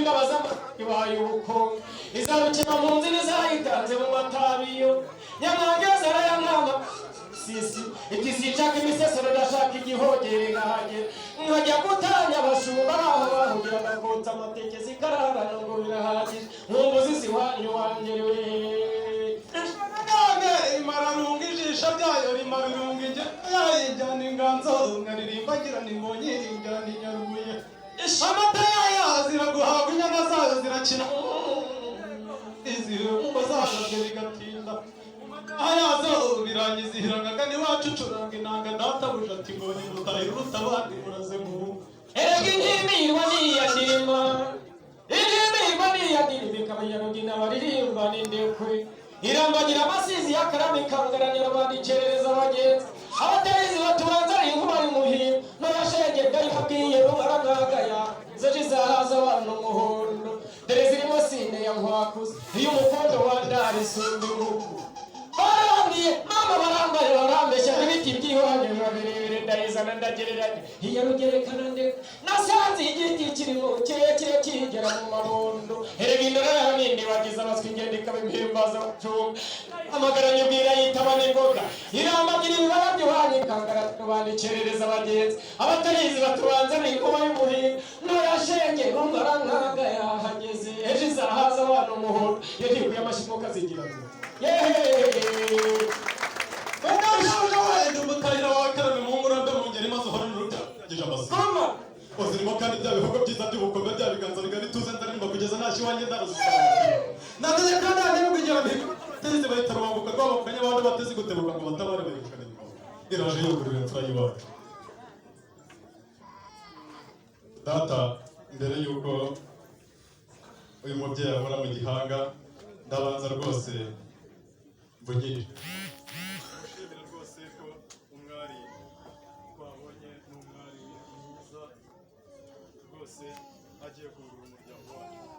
Imbabazi ibaye ubukungu izarukina mu nzu n'izayitanze mu matabiyo nyamwangeza arayamwama sisi iti sinshaka imisesero, ndashaka igihogere nkahagera nkajya gutanya abashumba baho bahugira bakotsa amateke zikararana ngo birahagije nkumbuzi ziwanyu wangerewe. None imararunga ijisho ryayo rimara irunga yayo ijyana inganzo nkaririmba ngira ni mbonye injyana inyarubuye amata yayo ziraguhabwa inyana zayo zirakina izihumba zazo bigatinda aha yazo biranyizihira nkagana iwacu ucuranga inanga databuja ati mbonye mutahira uruta abandi muraze muhungu. Erega intimirwa niya ndima, intimirwa niya ndirima ikaba iya rugina baririmba n'indekwe irambagira amasizi y'akarami kangaranya rubanda ikerereza abagenzi abatarizi batubanza ari inkuba y'umuhindo n'abashenge ndayibabwiye rubaramwagaya zeje izahaza abantu umuhondo dore zirimo sine ya nkwakuzi iyo umukondo wa ndari isumba inkuku. Barambwiye mama, barambaye barambeshya n'ibiti by'iwanyu biba birebire ndayizana ndagereranya iyo rugerekana ndeka nasanze igiti kirimo kirekire kigera mu mabondo. Erega indora yayo nindi wagize abatwi ingendo ikaba impimbaza bacunga amagaranya ubwira yitaba n'ingoga irambagira ibibara by'iwanyu ikangara rubanda ikerereza abagenzi abatarizi batubanza n'inkuba y'umuhindo ntoyashenge rumara nkaga yahageze ejo izahaza abana umuhondo iyo ntikuye amashyi kazigira ngo yeee. Udashuje wenda umutahira wawe karame mu ngurambe mu ngeri maze uhorane urubyaro amasibo Mama. Uzirimo kandi bya bihugu byiza by'ubukombe bya biganza bigari tuze ndaririmba kugeza ntashye iwanjye ndaruzisaba nategeka ndange no kugira mihigo bateze bahita rubanguka rwabakanya abandi bateze gutebuka ngo batabare bayirukana inyuma iraje yugurura imfura y'iwacu. Data, mbere y'uko uyu mubyeyi ahora mu gihanga, ndabanza rwose mvugire nshimira rwose ko umwari twabonye ni umwari mwiza rwose agiye kungura umuryango wacu.